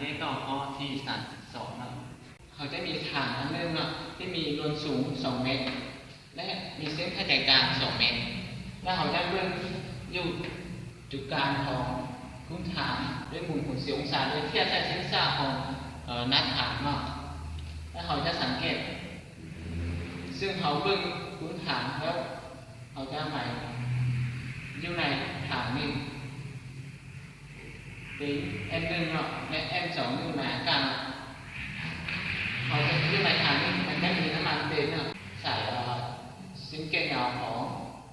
ນີ້ກໍຂໍ້ທີສາມສິບສອງເນາະ ເຮົາຈະມີຖາງອັນໜຶ່ງເນາະ ທີ່ມີສ່ວນສູງສອງແມັດ ແລະ ມີເສັ້ນຜ່າໃຈກາງສອງແມັດ ແລະ ເຮົາຈະເບິ່ງຢູ່ຈຸດກາງຂອງພື້ນຖາງດ້ວຍໝູນຫົວສິບອົງສາ ໂດຍທຽບໃສ່ເສັ້ນສາຍຂອງ ເອີ ໜ້າຖາງເນາະ ແລະ ເຮົາຈະສັງເກດ ເຊິ່ງເຮົາເບິ່ງພື້ນຖາງແລ້ວ ເຮົາຈະໝາຍຢູ່ໃນຖາງນີ້ ເປັນແອັນໜຶ່ງເນາະ ແລະ ແອັນສອງຢູ່ໃນອາກາດເນາະ ເຮົາຈະຢູ່ໃນຖາງນີ້ ມັນຈະມີນ້ຳມັນເປັນເນາະ ສາຍ ເອີ ເສັ້ນແກ່ນຍາວຂອງ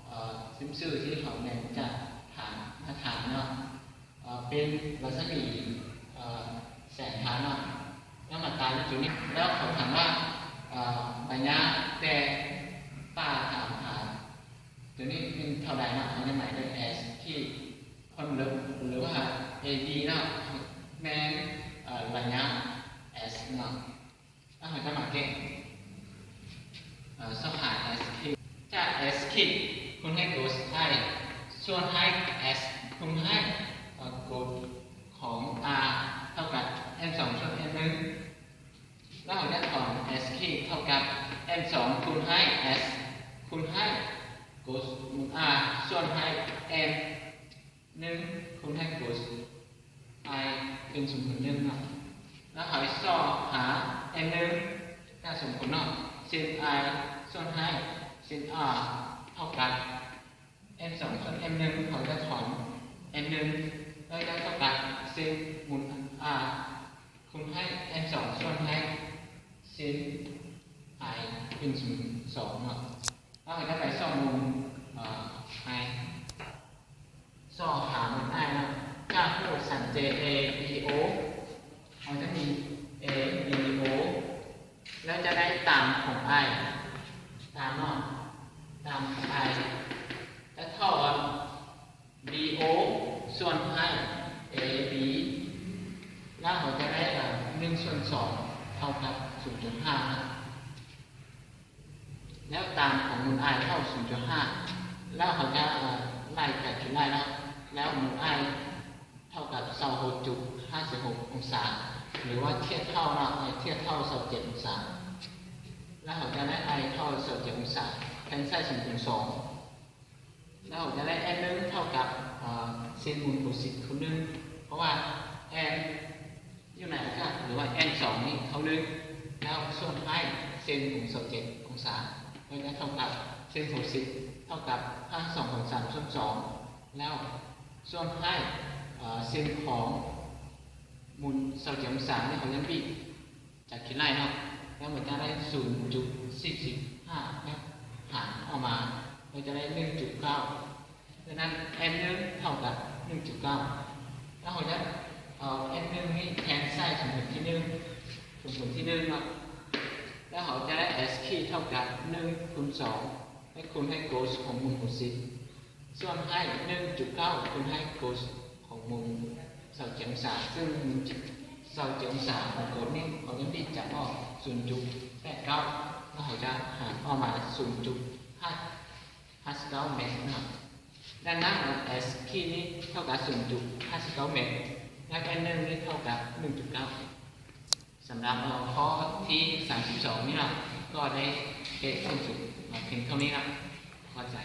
ເອີ ເສັ້ນສື່ທີ່ເຮົາແນມຈາກຖາງ ໜ້າຖາງເນາະ ເອີ ເປັນລັດສະໝີ ເອີ ແສງທານເນາະ ແລ້ວມາຕາຍຢູ່ຈຸດນີ້ ແລ້ວເຂົາຖາມວ່າ ເອີ ໄລຍະແຕ່ປາກຫາ ຕົວນີ້ເປັນເທົ່າໃດເນາະ ເຮົາຈະໝາຍດ້ວຍແອັດສ ທີ່ຄວາມເລິກ ຫຼືວ່າເອດີເນາະ ແມ່ນ ເອີ ໄລຍະແອັດສເນາະ ແລ້ວເຮົາຈະມາແກ້ ເອີ ຊອກຫາແອັດສ ຈາກແອັດສ ຄູນໃຫ້ໂກສໄອ ສ່ວນໃຫ້ແອັດສ ຄູນໃຫ້ ເອີ ໂກສຂອງອາ ເທົ່າກັບແອັນສອງສ່ວນແອັນໜຶ່ງ ແລ້ວເຮົາຈະຖອນແອັດສ ເທົ່າກັບແອັນສອງຄູນໃຫ້ແອັດສ ຄູນໃຫ້ໂກສອາ ສ່ວນໃຫ້ແອັນໜຶ່ງຄູນໃຫ້ໂກສໄອ ເປັນສົມຜົນໜຶ່ງເນາະ ແລ້ວເຮົາຊອກຫາແອັນໜຶ່ງ ແລ້ວສົມຜົນເນາະ ເສັ້ນໄອ ສ່ວນໃຫ້ເສັ້ນອາ ເທົ່າກັບ ແອັນສອງສ່ວນແອັນໜຶ່ງ ເຮົາຈະຖອນແອັນໜຶ່ງ ແລ້ວຈະເທົ່າກັບເສັ້ນໝູນອາ ຄູນໃຫ້ແອັນສອງສ່ວນໃຫ້ເສັ້ນໄອ ເປັນສູນສອງເນາະ ແລ້ວເຮົາຈະໄປຊອກໝູນ ເອີ ໄອ ຊອກຫາໝູນໄອເນາະ ຈາກຮູບສັນເຈເອບີໂອ ເຮົາຈະມີເອບີໂອ ແລ້ວຈະໄດ້ຕາມຂອງໄອ ຕາມເນາະ ຕາມຂອງໄອ ແລ້ວຖອນບີໂອ ສ່ວນໃຫ້ເອບີ ແລ້ວເຮົາຈະໄດ້ ເອີ ໜຶ່ງສ່ວນສອງ ເທົ່າກັບສູນຈຸດຫ້າ ແລ້ວຕາມຂອງໝູນໄອເທົ່າສູນຈຸດຫ້າ ແລ້ວເຮົາຈະ ເອີ ໄລ່ແບບຄິດໄລ່ເນາະ ແລ້ວໝູນໄອ ເທົ່າກັບຊາວຫົກຈຸດຫ້າສິບຫົກອົງສາ ຫຼືວ່າທຽບເທົ່າເນາະ ທຽບເທົ່າຊາວເຈັດອົງສາ ແລ້ວເຮົາຈະໄດ້ໄອເທົ່າຊາວເຈັດອົງສາ ແທນໃສ່ສູນຄູນສອງ ແລ້ວເຮົາຈະໄດ້ແອັນໜຶ່ງເທົ່າກັບ ເອີ ເສັ້ນໝູນຫົວສິບຄູນໜຶ່ງ ເພາະວ່າແອັນຢູ່ໃນອາກາດ ຫຼືວ່າແອັນສອງນີ້ເທົ່າໜຶ່ງ ແລ້ວສ່ວນໃຫ້ເສັ້ນຂອງຊາວເຈັດອົງສາ ແລ້ວຈະເທົ່າກັບເສັ້ນຫົວສິບ ເທົ່າກັບຫ້າສິບສອງສ່ວນສາມສ່ວນສອງ ແລ້ວສ່ວນໃຫ້ ເອີ ເສັ້ນຂອງໝູນຊາວເຈັດອົງສານີ້ ເຮົາຍັງບີບ ຈາກຄິດໄລ່ເນາະ ແລ້ວມັນຈະໄດ້ສູນຈຸດສີ່ສິບຫ້າ ແລ້ວຫານອອກມາ ແລ້ວຈະໄດ້ໜຶ່ງຈຸດເກົ້າ ສະນັ້ນແອັນໜຶ່ງເທົ່າກັບໜຶ່ງຈຸດເກົ້າ ແລ້ວເຮົາຈະເອົາແອັນໜຶ່ງນີ້ແທນໃສ່ສົມຜົນທີໜຶ່ງ ສົມຜົນທີໜຶ່ງເນາະ ແລ້ວເຮົາຈະໄດ້ແອັດສ ເທົ່າກັບໜຶ່ງຄູນສອງ ແລະ ຄູນໃຫ້ໂກສຂອງໝູນຫົວສິບ ສ່ວນໃຫ້ໜຶ່ງຈຸດເກົ້າຄູນໃຫ້ໂກສຂອງໝູນຊາວເຈັດອົງສາ ຊຶ່ງຊາວເຈັດອົງສາຂອງໂກສນີ້ ເຮົາຍັງບີບຈັບອອກສູນຈຸດແປດເກົ້າ ແລ້ວເຮົາຈະຫານອອກມາສູນຈຸດຫ້າສິບເກົ້າແມັດເນາະ ດັ່ງນັ້ນແອັດສ ນີ້ເທົ່າກັບສູນຈຸດຫ້າສິບເກົ້າແມັດ ແລະ ແອັນໜຶ່ງນີ້ເທົ່າກັບໜຶ່ງຈຸດເກົ້າ ສຳລັບຂໍ້ທີສາມສິບສອງນີ້ເນາະ ກໍໄດ້ເສດສິ້ນສຸດມາພຽງເທົ່ານີ້ເນາະ ຂອບໃຈ.